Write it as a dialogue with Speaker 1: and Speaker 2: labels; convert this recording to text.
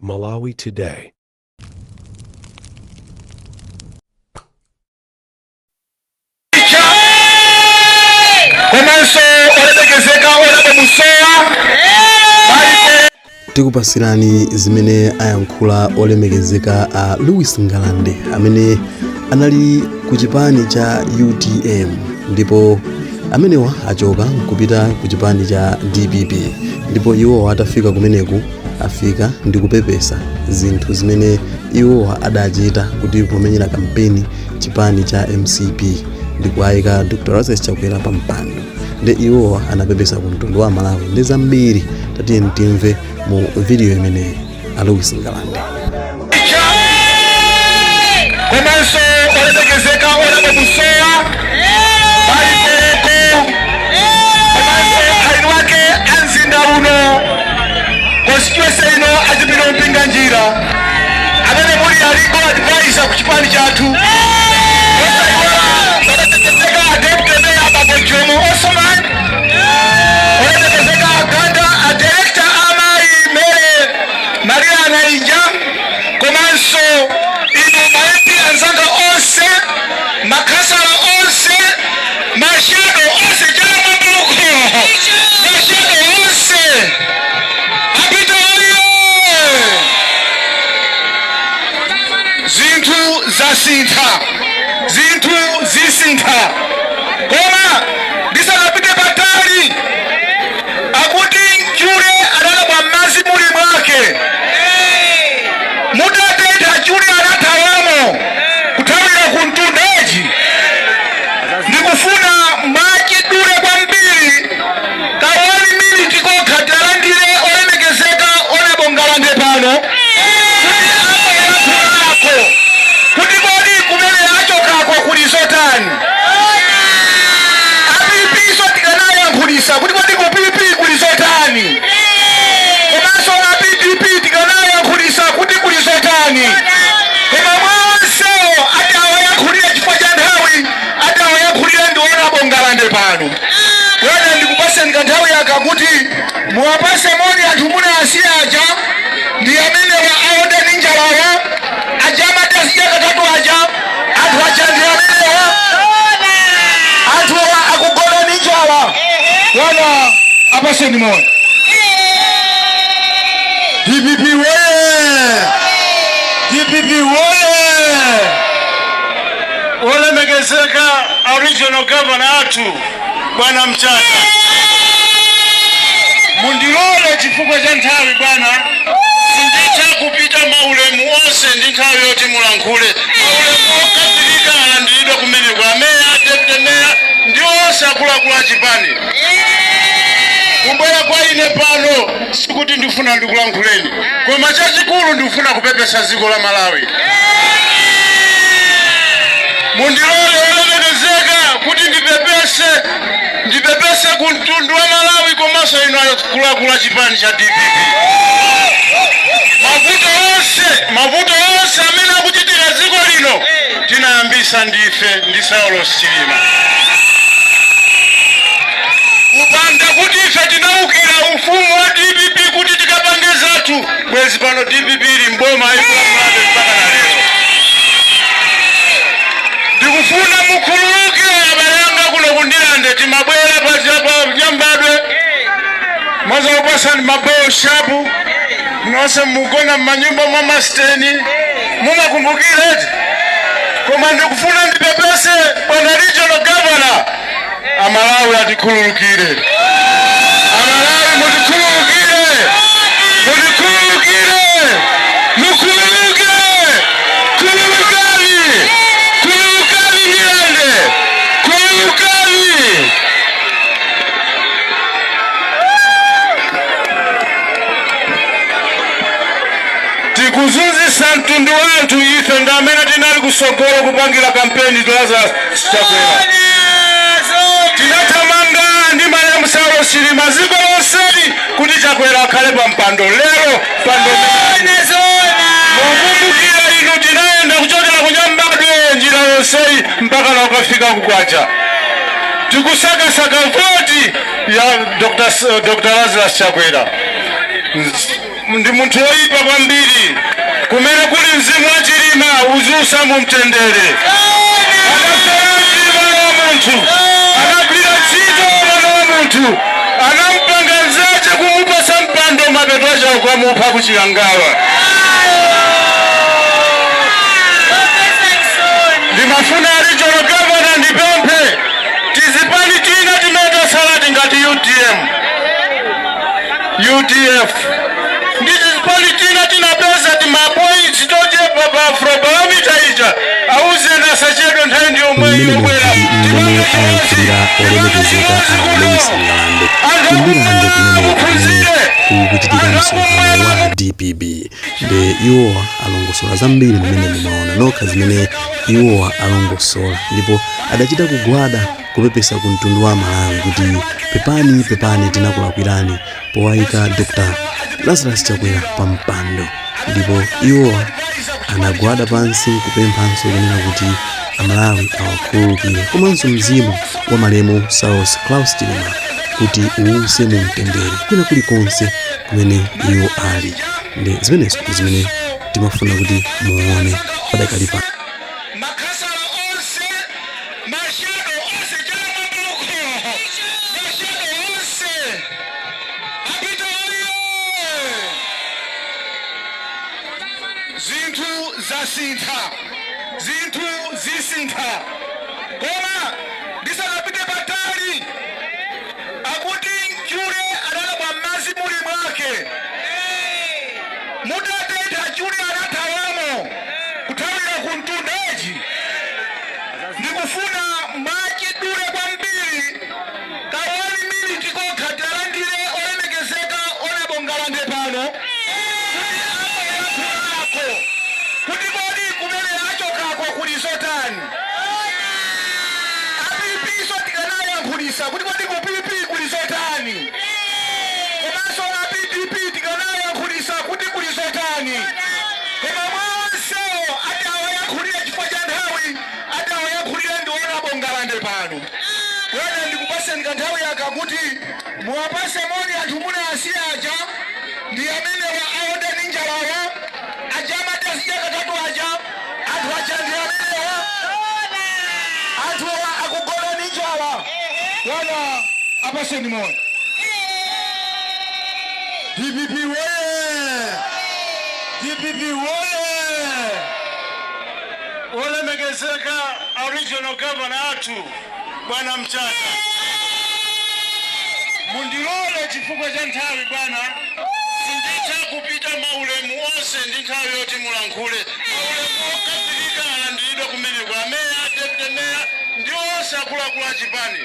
Speaker 1: Malawi Today.
Speaker 2: Komanso olemekezeka Honourable Musowa baliko.
Speaker 3: Tikupasirani zimene ayankhula olemekezeka a Louis Ngalande amene anali ku chipani cha UTM, ndipo amenewa achoka kupita ku chipani cha DPP, ndipo iwowa atafika kumeneku afika ndi kupepesa zinthu zimene iwowa adachita kuti pomenyera kampeni chipani cha MCP ndi kuayika Dr. Lazarus Chakwera pa mpando. Ndi iwowa anapepesa ku mtundu wa Malawi ndi zambiri. Tatiyeni timve mu video imeneyi a Louis Ngalande.
Speaker 2: Komanso olemekezeka Honourable Musowa balikoko, komanso aini wake a mzinda uno, constituency ino, achipiro mpinga njira amene muli a legal advisor ku chipani chathu, olemekezeka deputy mayor Babo Jomo Osman, olemekezeka Ganda, a director amayi Mere Maria Nainja, komanso inu ma MP anzanga onse, makhansala onse, ma shadow onse, chamabuluko ma shadow onse, apita oye! Zinthu zasintha, zinthu zisintha. Koma ndisanapite patali, akuti chule adalabwa m'madzi muli mwake. Mutatentha chule anathawamo kuthawira ku mtundaji. Ndikufuna mwachidule kwambiri, ka 1 minute kokha, talandire olemekezeka Honourable Ngalande pano kuti ayankhulako kuti kodi kumene achokako kuli zotani. A PP so tikanayankhulisa kuti kodi ku PP kuli zotani, komanso a PDP tikanayankhulisa kuti kuli zotani. Koma mwaonsewo ati awayankhulire, chifukwa cha nthawi, ati awayankhulire ndi Honourable Ngalande pano. Bwana, ndikupaseni kanthawi yaka kuti muwapase moni anthu munasiya aja, ndi amene aonda ndi njalawa aja, amati azidya katatu aja. Anthu aja ndi amenewa, anthu akugona ndi njala. Bwana, apaseni moni.
Speaker 4: DPP woye! DPP woye! Olemekezeka a regional governor athu Bwana Mchaka, mundilole chifukwa cha nthawi bwana, sinditha kupita maulemu onse ndi nthawi yoti mulankhule. Maulemu okhazikika alandiridwe kumeneko, ameya, deputy mayor ndi onse akuluakulu a chipani. Kubwera kwa ine pano sikuti ndifuna ndikulankhuleni, koma chachikulu ndikufuna kupepesa dziko la Malawi. Mundilole olemekezeka kuti ndipepese ku mtundu wa Malawi komanso inu akuluakulu a chipani cha DPP. Mavuto onse amene akuchitika dziko lino tinayambisa ndife ndi Saulos Chilima. Kupanda kuti ife tinawukira ufumu wa DPP kuti tikapange zathu, bwezi pano DPP ili mboma ikulamulabe mpaka na lero. Ndikufuna mukhululuke abale anga kuno kundilande, timabwera pa Nyambadwe mwazakupasani mabawo shapu, nonse mugona m'manyumba mwa masiteni, mumakumbukira eti? Koma ndikufuna ndipepese bwana regional governor, Amalawi atikhululukire. Amalawi mutikhululukire, mutikhululukire, mukhululuke, khululukani, khululukani Ndilande, khululukani. Tikuzunzisa mtundu wanthu. Ife ndi amene tinali kusogolo kupangira kampeni Lazarus Chakwera. Tinathamanga ndi malemu Saulos Chilima dziko lonseli kuti Chakwera akhale pa mpando. Lero mpando mukumbukira inu, tinayenda kuchokera ku Nyambadwe njira yonseyi mpaka na ukafika kukwacha, tikusakasaka voti ya Dr. Lazarus Chakwera. Ndi munthu woyipa kwambiri. Kumene kuli mzimu wa Chilima uziusa mu mtendere. Anaferanji mwana wa munthu, anagwira ntchito mwana wa munthu, anampanga nzache kumupasa mpando, mapeto achawo kwamupha kuchikangawa. Ndimafuna regional governor ndipemphe tizipani tina timene tasalati ngati UTM, UDF ndi tizipani tina tinapeza timapoints tochepa pa Afrobarometer ija, auzeni asachedwe, nthawi ndi yomwe
Speaker 3: Mmene
Speaker 4: yobwera.
Speaker 3: Mmene ayankhulira olemekezeka a Lewis Ngalande kumbirande kumene kumene kukuchitika msonkhano wa DPP, ndi iwowa alongosola zambiri mmene mumaona nokha zimene iwowa alongosola, ndipo adachita kugwada kupepesa ku mtundu wa Malawi kuti pepani, pepani, tinakulakwirani powayika Dr. Lazarus Chakwera pa mpando. Ndipo iwowa anagwada pansi kupemphanso kunena kuti Amalawi awakhululukire, komanso mzimu wa malemu Saulos Klaus Chilima kuti uwuse mu mtendere kwina kulikonse kumene iwo ali. Ndi zimenezo zimene timafuna kuti muone padakali pano.
Speaker 2: Makhansala onse, mashadow onse, chamabuluko, mashadow onse apita oye. Zinthu zasintha, zinthu zisintha. Koma ndisanapite patali, akuti chule adalabwa m'madzi muli mwake. Mutatentha, chule anathawamo kuthawira ku mtundaji. Ndikufuna mwachidule kwambiri, ka 1 minute kokha, talandire olemekezeka Honourable Ngalande pano kuti amayankhulako kuti kodi kumene achokako kuli zotani. A PP so tikanayankhulisa kuti kodi ku PP kuli zotani, komanso a PDP tikanayankhulisa kuti kuli zotani. Koma mwaonsewo ati awayankhulire, chifukwa cha nthawi, ati awayankhulire ndi Honourable Ngalande pano. Bwana, ndikupaseni kanthawi yaka kuti muwapase moni anthu munasiya aja, ndi amene aonde ndi njalawa aja, amati azidya katatu aja. Anthu aja ndi amenewa, anthu akugona ndi njala. Bwana, apaseni moni.
Speaker 4: DPP woye! DPP woye! Olemekezeka a regional governor athu Bwana Mchaka, mundilole chifukwa cha nthawi bwana, sinditha kupita maulemu onse ndi nthawi yoti mulankhule. Maulemu okhazikika alandiridwe kumeneko, ameya, deputy mayor ndi onse akuluakulu achipani.